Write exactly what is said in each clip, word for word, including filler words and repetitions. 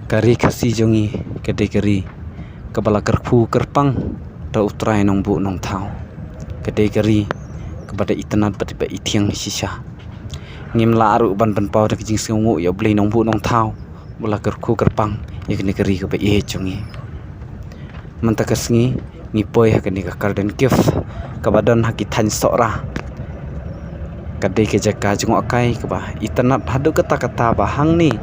Ka ri Khasi jong ngi ka dei ka ri kaba la kyrkhu kyrpang da U Trai Nongbuh Nongthaw. Ka dei ka ri kaba da itynnad bad ba ithiang shisha. Ngim lah ruh ban pynpaw da ka jingsngewnguh ïa U Blei Nongbuh Nongthaw ba la kyrkhu kyrpang ïa kane ka ri kaba ïeit jong ngi. Mynta ka sngi ngi poi ha kane ka Garden Cave kaba don ha ki thaiñ Sohra. Ka dei ka jaka jngohkai kaba itynnad haduh katta katta ba hangne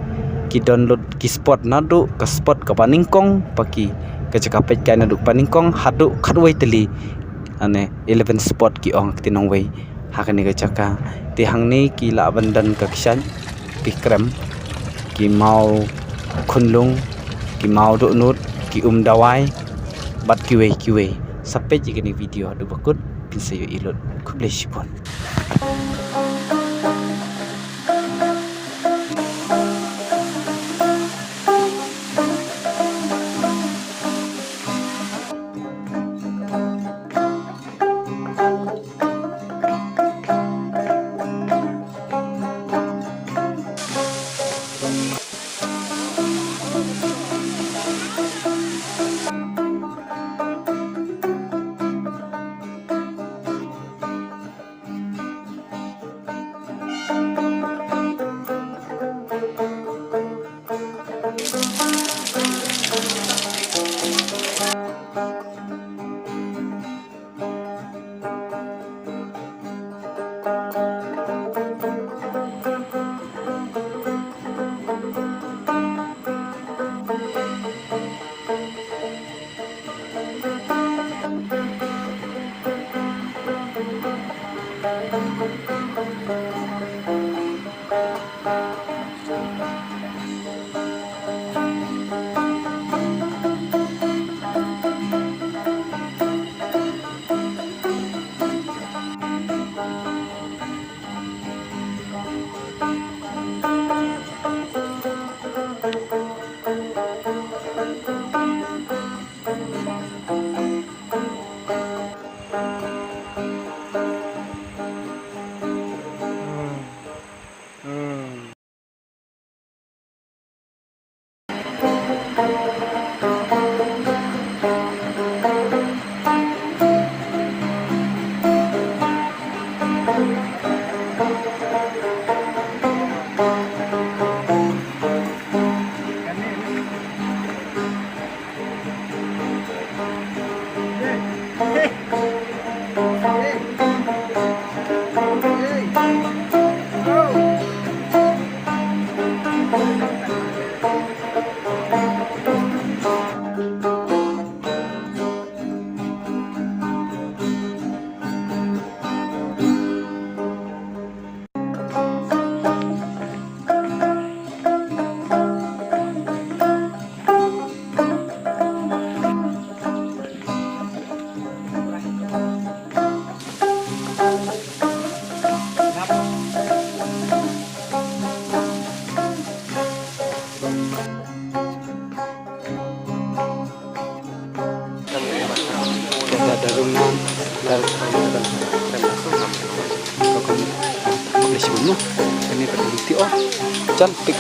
ki don lut ki spot naduh ka spot kaba nyngkong ba ki ka jaka peit kai naduh ba nyngkong haduh khatwei tylli. Ane eleven spot ki ong kti nongwei ha kane ka jaka. Te hangne ki lah ban don ka kshaid, ki krem, ki maw khunlung, ki maw dohnud, ki um dawai bad kiwei kiwei. Sa peit ïa kane ka video haduh ba kut, phin sa ïohi lut. Khublei shibun. Cantik.